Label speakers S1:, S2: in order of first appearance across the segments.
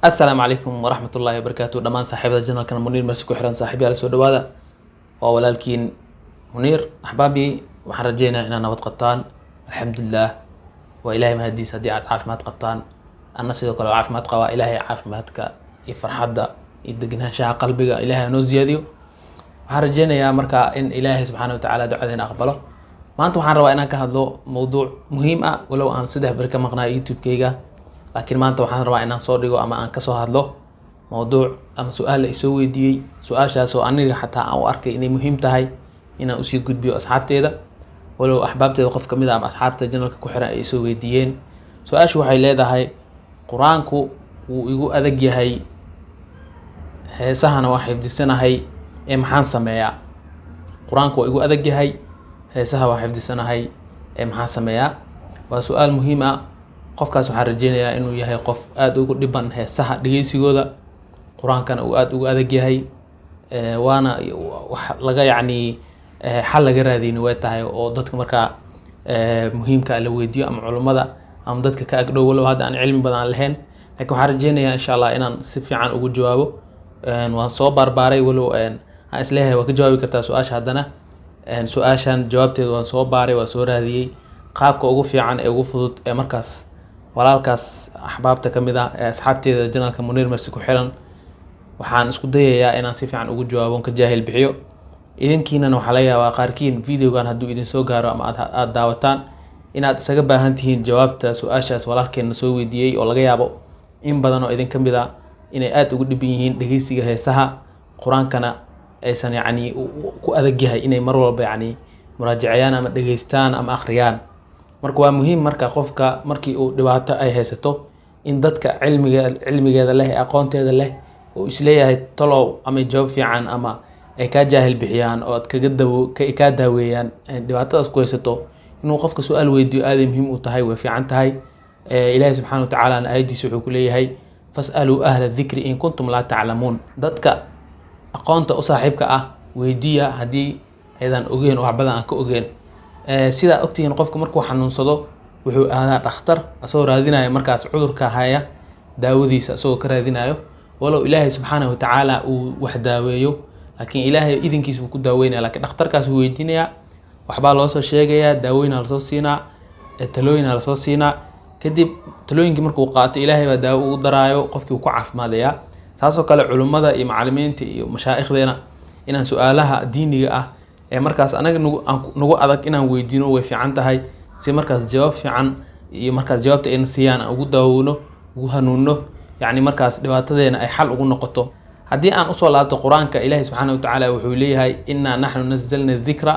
S1: Asalaamu calaykum waraxmat ullaahi wabarakaatu. Dhammaan saaxiibada channelkan Muniir Mersi ku xiran, saaxiibyaal, soo dhawaada. Waa walaalkiin Muniir. Axbaabi, waxaan rajeynayaa inaad nabad qabtaan. Alxamdulilah, waa Ilahay mahadiis haddii aad caafimaad qabtaan. Anna sidoo kale waa caafimaad qabaa. Ilaahay caafimaadka iyo farxadda iyo degenaanshaha qalbiga Ilahay hanoo ziyaadiyo. Waxaan rajeynayaa marka in Ilaahay subxaana watacaala ducadeena aqbalo. Maanta waxaan rabaa inaan ka hadlo mowduuc muhiim ah. Walow aan 3 beri ka maqnayo YouTube-keyga, laakiin maanta waxaan rabaa inaan soo dhigo ama aan kasoo hadlo mowduuc ama su-aal la isoo weydiiyey, su-aashaas oo aniga xataa aan u arkay inay muhiim tahay inaan usii gudbiyo asxaabteeda. Walow axbaabteeda qof kamid a ama asxaabta channelka ku xiran ay isoo weydiiyeen. Su-aashu waxay leedahay: "Qur-aanku wuu igu adag yahay, heesahana waan xifdisanahay, ee maxaan sameeyaa?" Qur-aanku waa igu adag yahay, heesaha waan xifdisanahay, ee maxaan sameeyaa? Waa su-aal muhiim ah. Qofkaas waxaan rajeynayaa inuu yahay qof aada ugu dhiban heesaha dhegeysigooda, qur-aankana uu aada ugu adag yahay. Waana wax laga yacni xal laga raadiyna way tahay, oo dadka markaa muhiimka la weydiiyo ama culummada ama dadka ka agdhow. Walow hadda aan cilmi badan aan lahayn, laakiin waxaan rajeynayaa insha Allah inaan si fiican ugu jawaabo. Waan soo baarbaaray. Walow aan isleeyahay waa ka jawaabi kartaa su-aasha, haddana su-aashan jawaabteeda waan soo baaray, waan soo raadiyey qaabka ugu fiican ee ugu fudud ee markaas walaalkaas axbaabta ka mid ah ee asxaabteeda channelka Muniir Mersi ku xiran. Waxaan isku dayayaa inaan si fiican ugu jawaabo, ka jaahil bixiyo. Idinkiinana waxaa laga yaabaa qaarkiin videogan hadduu idin soo gaaro ama aad daawataan inaad isaga baahan tihiin jawaabta su-aashaas walaalkeena soo weydiiyey, oo laga yaabo in badan oo idin ka mid a inay aada ugu dhiban yihiin dhegeysiga heesaha, qur-aankana aysan yacni ku adag yahay inay mar walba yacni muraajaceyaan ama dhegeystaan ama akhriyaan. Marka waa muhiim marka qofka markii uu dhibaato ay haysato in dadka cilmiga cilmigeeda leh ee aqoonteeda leh uu isleeyahay talow ama jawaab fiican ama ay kaa jaahil bixiyaan oo aad kaga dawo kaa daaweeyaan dhibaatadaas ku haysato, inuu qofka su-aal weydiiyo aaday muhiim u tahay, way fiican tahay. Ilaahi subxaana watacaala aayadiisa wuxuu ku leeyahay: "فاسألوا أهل الذكر إن كنتم لا تعلمون." Dadka aqoonta u saaxiibka ah weydiiya haddii aydan ogeen, wax badan aan ka ogeen. Sidaa ogtihiin, qofka markuu xanuunsado wuxuu aadaa dhakhtar, asagoo raadinayo markaas cudurka haya daawadiisa, asagoo ka raadinayo. Walow Ilaahay subxaana watacaala uu wax daaweeyo, laakiin Ilaahay idinkiisa buu ku daaweynaya. Laakiin dhakhtarkaas wuu weydiinayaa, waxbaa loo soo sheegayaa, daawooyinaa lasoo siinaa, talooyinaa lasoo siinaa. Kadib talooyinkii markuu qaato, Ilaahay baa daawo ugu daraayo, qofkii uu ku caafimaadayaa. Saasoo kale culummada iyo macalimiinta iyo mashaa'ikhdeena inaan su-aalaha diiniga ah ee markaas anaga nagu nagu adag inaan weydiino way fiican tahay, si markaas jawaab fiican iyo markaas jawaabta ayna siiyaan aan ugu daawowno, ugu hanuunno, yacni markaas dhibaatadeena ay xal ugu noqoto. Haddii aan usoo laabto qur-aanka, Ilaahi subxaana watacaala wuxuu leeyahay: "إنا نحن نزلنا الذكر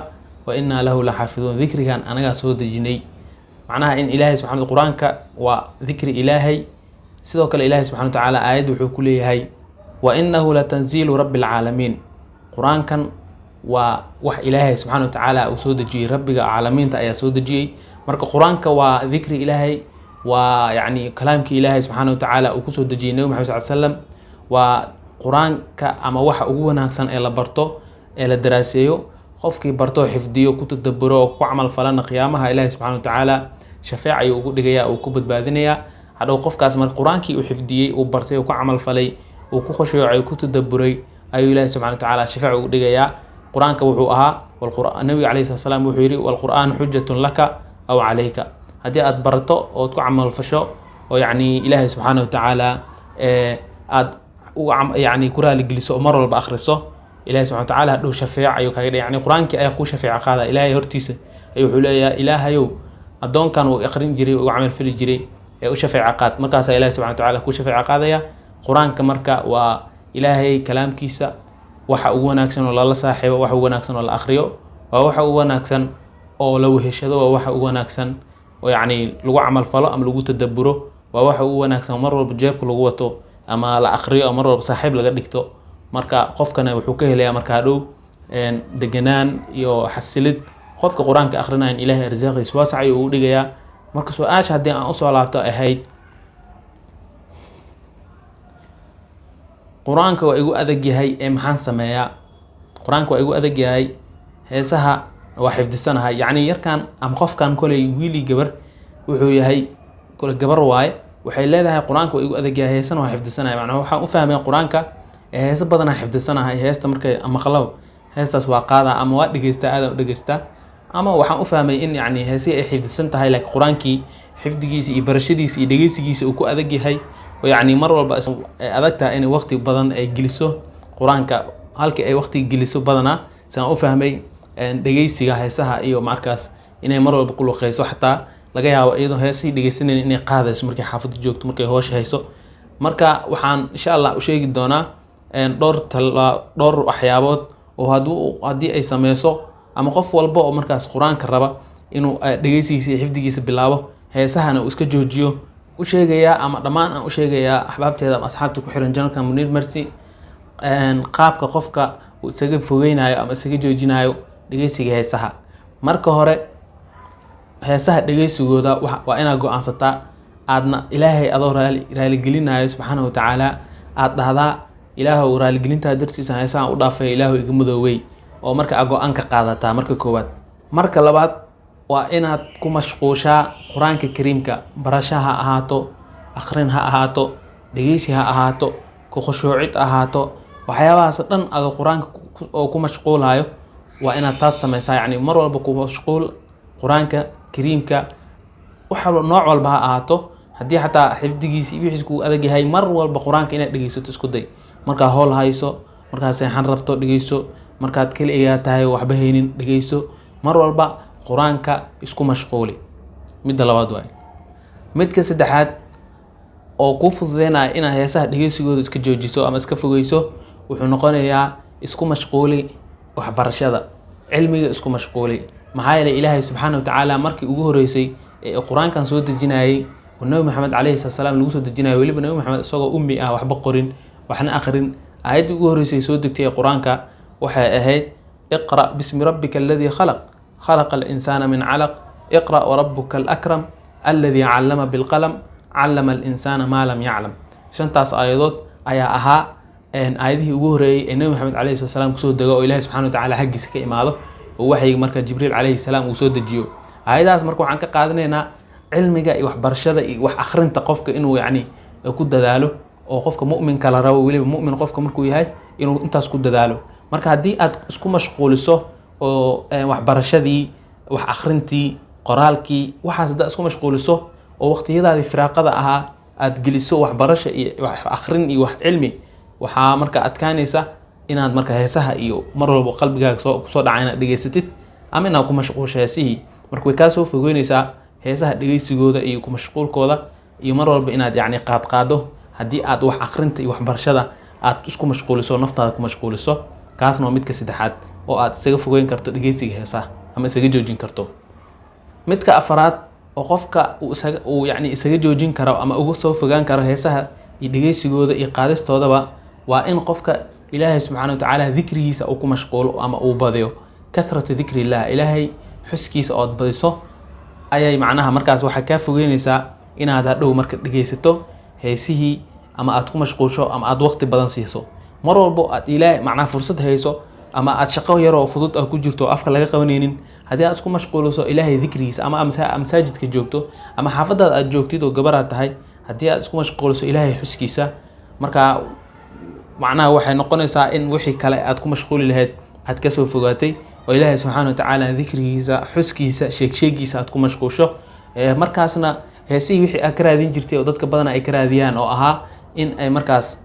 S1: وإنا له لحافظون." Dikrigan anagaa soo dejinay. Macnaha in Ilaahay subxana, qur-aanka waa dikri Ilaahay. Sidoo kale Ilaahay subxana watacaala aayadda wuxuu ku leeyahay: "وإنه لتنزيل رب العالمين." Qur-aankan waa wax Ilaahay subxana watacaala uu soo dejiyey, Rabbiga caalamiinta ayaa soo dejiyey. Marka qur-aanka waa dikri Ilaahay, waa yacni kalaamkii Ilaahay subxaana watacaala uu kusoo dejiyey Nebi Maxamed sal slam. Waa qur-aanka ama waxa ugu wanaagsan ee la barto ee la daraaseeyo. Qofkii barto, xifdiyo, ku tadaburo oo ku camal falana, qiyaamaha Ilaahay subxana watacaala shafeec ayuu ugu dhigayaa, uu ku badbaadinayaa hadhow qofkaas. Marka qur-aankii uu xifdiyey, uu bartay, uu ku camal falay, uu ku khushuucay, ku tadaburay ayuu Ilaahay subxana watacaala shafeec ugu dhigayaa. Qur-aanka wuxuu ahaa, Nabiga calayhi salat salaam wuxuu yidhi: "والقرآن حجة لك أو عليك." Haddii aad barato ood ku camal fasho oo yacni Ilaahay subxaana watacaala aad yacni ku raaligeliso oo mar walba akhriso, Ilahay subxana watacaala hadhow shafeec ayuu kaga dhigay. Yani qur-aankii ayaa kuu shafeeca qaada. Ilaahay hortiisa ayuu wuxuu leeyahay: "Ilaahayow, addoonkan uu aqrin jiray, uu camal fali jiray, ee u shafeeca qaad." Markaasaa Ilahay subxana watacaala kuu shafeeca qaadaya. Qur-aanka marka waa Ilaahay kalaamkiisa, waxa ugu wanaagsan oo lala saaxiibo, waxa ugu wanaagsan oo la akhriyo, waa waxa ugu wanaagsan oo la weheshado, waa waxa ugu wanaagsan oo yacni lagu camal falo ama lagu tadaburo, waa waxa ugu wanaagsan mar walba jeebka lagu wato ama la akhriyo, mar walba saaxiib laga dhigto. Marka qofkana wuxuu ka helayaa marka hadhow deganaan iyo xasilid. Qofka qur-aanka akhrinayan, Ilaahay arsaaqiisa waasac ayuu ugu dhigayaa. Marka su-aasha haddii aan usoo laabto ahayd: "Qur-aanka waa igu adag yahay, ee maxaan sameeyaa? Qur-aanka waa igu adag yahay, heesaha waa xifdisanahay." Yacni yarkan ama qofkan, koley wiili gabar wuxuu yahay, kole gabar waaye. Waxay leedahay qur-aanka waa igu adagyahay, heesana waa xifdisanahay. Macnaha waxaan u fahmay qur-aanka heese badanaa xifdisanahay, heesta markay maqlabo heestaas waa qaadaa ama waa dhegeystaa, aadaan u dhegeystaa. Ama waxaan u fahmay in yacni heesihii ay xifdisan tahay, laakiin qur-aankii xifdigiisa iyo barashadiisa iyo dhegeysigiisa uu ku adag yahay, oo yacni mar walba ay adag tahay inay waqti badan ay geliso qur-aanka halkii ay waqti geliso badanaa, saan u fahmay, dhegeysiga heesaha iyo markaas inay mar walba ku luqeyso. Xataa laga yaabo iyadoo heesihii dhegeysanayn inay qaadayso markay xaafadda joogto, markay hoosha hayso. Marka waxaan insha Allah u sheegi doonaa dhowr tala, dhowr waxyaabood oo haddii ay sameyso, ama qof walba oo markaas qur-aanka raba inuu dhegeysigiisa iyo xifdigiisa bilaabo, heesahana uu iska joojiyo, u sheegayaa ama dhammaan aan u sheegayaa axbaabteeda ama asxaabta ku xiran channelka Muniir Mercy, qaabka qofka uu isaga fogeynayo ama isaga joojinayo dhegeysiga heesaha. Marka hore, heesaha dhegeysigooda waa inaad go-aansataa, aadna Ilaahay adoo raaligelinayo subxaana wa tacaala aad dhahdaa: "Ilaahow, raaligelintaa dartiisa heesahan u dhaafay, Ilaahow iga mudoowey." Oo marka aad go-aan ka qaadataa marka koowaad. Marka labaad, waa inaad ku mashquushaa qur-aanka kariimka, barasho ha ahaato, akhrin ha ahaato, dhegeysi ha ahaato, ku khushuucid ahaato, waxyaabahaas dhan adoo qur-aanka oo ku mashquulayo waa inaad taas sameysaa. Yacni mar walba ku mashquul qur-aanka kariimka, wax walba, nooc walba ha ahaato. Haddii xataa xifdigiisi wixiis kuu adag yahay, mar walba qur-aanka inaad dhegeysato isku day. Markaa howl hayso, markaad seexan rabto dhegeyso, markaad keligaa tahay waxba haynin dhegeyso, mar walba qur-aanka isku mashquuli. Midda labaad waay. Midka saddexaad oo kuu fududeynaya inaad heesaha dhegeysigooda iska joojiso ama iska fogeyso wuxuu noqonayaa isku mashquuli waxbarashada cilmiga, isku mashquuli. Maxaa yeelay, Ilaahay subxaana wa tacaala markii ugu horeysay ee qur-aankan soo dejinayay oo Nabi Maxamed calayhi salatu salaam lagu soo dejinayo, weliba Nabi Maxamed isagoo ummi ah, waxba qorin waxna akhrin, aayaddii ugu horeysay soo degtay ee qur-aanka waxay ahayd: "Iqra' bismi rabbika alladii khalaq, khalaqa alinsaana min calaq, iqra' warabuka alakram alladii callama bilqalam, callama alinsaana maa lam yaclam." Shantaas aayadood ayaa ahaa aayadihii ugu horeeyey ee Nabi Maxamed calayhi salatu salaam kusoo dego oo Ilaahi subxana wa tacaala xaggiisa ka imaado, oo waxyiga marka Jibriil calayhi salaam uu soo dejiyo aayadahaas. Marka waxaan ka qaadanaynaa cilmiga iyo waxbarashada iyo wax akhrinta qofka inuu yacni ku dadaalo, oo qofka mu'minka la rabo, weliba mu'min qofka markuu yahay, inuu intaas ku dadaalo. Marka haddii aad isku mashquuliso oo waxbarashadii, wax akhrintii, qoraalkii, waxaas haddaad isku mashquuliso oo waqtiyadaadii firaaqada ahaa aad geliso waxbarasha iyo wax akhrin iyo wax cilmi, waxaa marka adkaanaysa inaad marka heesaha iyo mar walba qalbigaaga soo kusoo dhaca inaad dhegeysatid ama inaad ku mashquusho heesihii. Marka way kaa soo fogeynaysaa heesaha dhegeysigooda iyo ku mashquulkooda iyo mar walba inaad yacni qaadqaado, haddii aad wax akhrinta iyo waxbarashada aad isku mashquuliso, naftaada ku mashquuliso. Kaasna waa midka saddexaad oo aad isaga fogeyn karto dhegeysiga heesaha ama isaga joojin karto. Midka afaraad oo qofka uu isaga uu yacni isaga joojin karo ama uga soo fogaan karo heesaha iyo dhegeysigooda iyo qaadistoodaba waa in qofka Ilaahay subxaana wa tacaala dikrigiisa uu ku mashquulo ama uu badiyo, kathratu dikrillah, Ilaahay xuskiisa ood badiso ayay macnaha markaas waxay kaa fogeynaysaa inaad hadhow marka dhegeysato heesihii ama aad ku mashquusho ama aad waqti badan siiso. Mar walbo aad Ilaahay macnaha fursad hayso ama aad shaqo yaroo fudud ah ku jirto oo afka laga qabanaynin, haddii aad isku mashquuliso Ilaahay dikrigiisa, ama masaajidka joogto ama xaafadaada aad joogtid oo gabaraad tahay, haddii aad isku mashquuliso Ilaahay xuskiisa, marka macnaha waxay noqonaysaa in wixii kale aad ku mashquuli lahayd aad kasoo fogaatay, oo Ilaahay subxaana wa tacaala dikrigiisa, xuskiisa, sheegsheegiisa aad ku mashquusho. Markaasna heesihii wixii aad ka raadin jirtay oo dadka badan ay ka raadiyaan, oo ahaa in ay markaas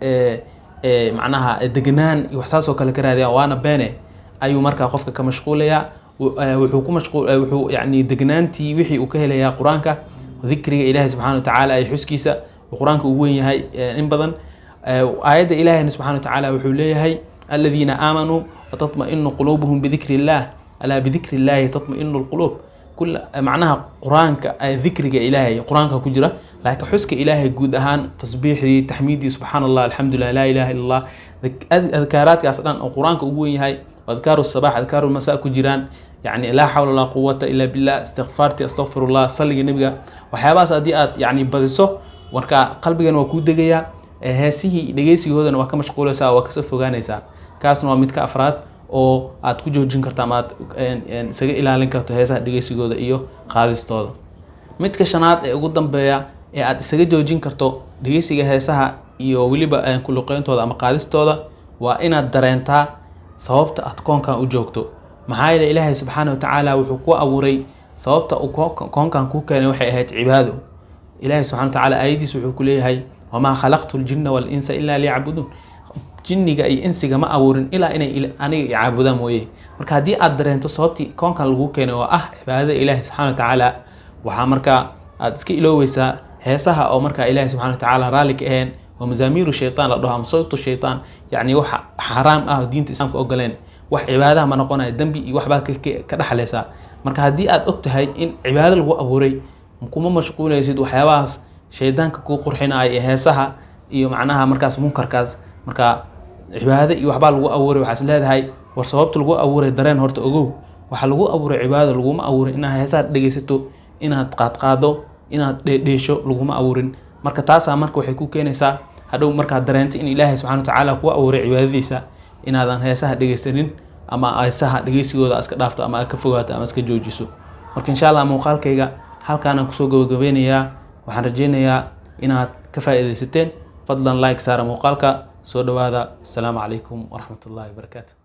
S1: macnaha deganaan iyo wax saas oo kale ka raadiyaan, waana beene, ayuu markaa qofka ka mashquulayaa. Wuxuu ku mashquul, wuxuu yacni degnaantii wixii uu ka helayaa qur-aanka, dikriga Ilaahay subxaana wa tacaala ay xuskiisa uu qur-aanka ugu weyn yahay in badan. Aayadda Ilaahayna subxana wa tacaala wuxuu leeyahay: "Aladiina aamanuu watatma'inu quluubuhum bidikri illah, alaa bidikri illahi tatma'inu alquluub." Kul macnaha qur-aanka, dikriga Ilaahay qur-aanka ku jira, laakiin xuska Ilaahay guud ahaan, tasbiixdii, taxmiiddii, subxaana Allah, alxamdulilah, laa ilaha illa Allah, adkaaraadkaas dhan oo qur-aanka ugu weyn yahay, adkaaru sabax, adkaaru masaa ku jiraan, yacni laa xawla walaa quwata illa billah, istikfaarti, astaqfirullah, salliga nebiga, waxyaabahaas haddii aad yacni badiso, marka qalbigana waa kuu degayaa, heesihii dhegeysigoodana waa ka mashquulaysaa, waa kasoo fogaanaysaa. Kaasna waa midka afraad oo aad ku joojin karto ama aad isaga ilaalin karto heesaha dhegeysigooda iyo qaadistooda. Midka shanaad ee ugu dambeeya ee aad isaga joojin karto dhegeysiga heesaha iyo weliba kuluqeyntooda ama qaadistooda waa inaad dareentaa sababta aad koonkan u joogto. Maxaa yeelay Ilaahay subxaana watacaala wuxuu ku abuuray, sababta uu koonkan kuu keenay waxay ahayd cibaado. Ilaahay subxana watacaala aayadiisa wuxuu ku leeyahay: "Wamaa khalaqtu ljinna walinsa ilaa liyacbuduun." Jinniga iyo insiga ma abuurin ilaa inay aniga i caabudaan mooye. Marka haddii aad dareento sababtii koonkan lagu keenay oo ah cibaadada Ilaahay subxana watacaala, waxaa markaa aad iska ilooweysaa heesaha oo markaa Ilaahay subxana watacaala raalli ka ahayn, oo mazaamiiru shaytaan la dhaho ama sawtu shaytaan, yacni waxa xaaraam ah oo diinta Islaamka ogoleen. Wax cibaadaha ma noqonayo, dembi iyo waxbaa ka dhexleysaa. Marka haddii aad og tahay in cibaado lagu abuuray, kuma mashquulaysid waxyaabahaas shaydaanka kuu qurxinaya ee heesaha iyo macnaha markaas munkarkaas. Marka cibaado iyo waxbaa lagu abuuray, waxaa is leedahay war sababta lagu abuuray dareen horta, ogow waxaa lagu abuuray cibaado. Laguma abuurin inaad heesaha dhegeysato, inaad qaadqaado, inaad dheedheesho, laguma abuurin. Marka taasaa marka waxay ku keenaysaa hadhow markaad dareento in Ilaahay subxana watacaala kuu abuuray cibaadadiisa, inaadan heesaha dhegeysanin ama heesaha dhegeysigooda iska dhaafto ama aad ka fogaato ama iska joojiso. Marka insha Allah muuqaalkayga halkaanaan kusoo gabagabeynayaa. Waxaan rajeynayaa inaad ka faa'iidaysateen. Fadlan like saara muuqaalka. Soo dhawaada. Asalaamu calaykum waraxmat ullahi wabarakaatu.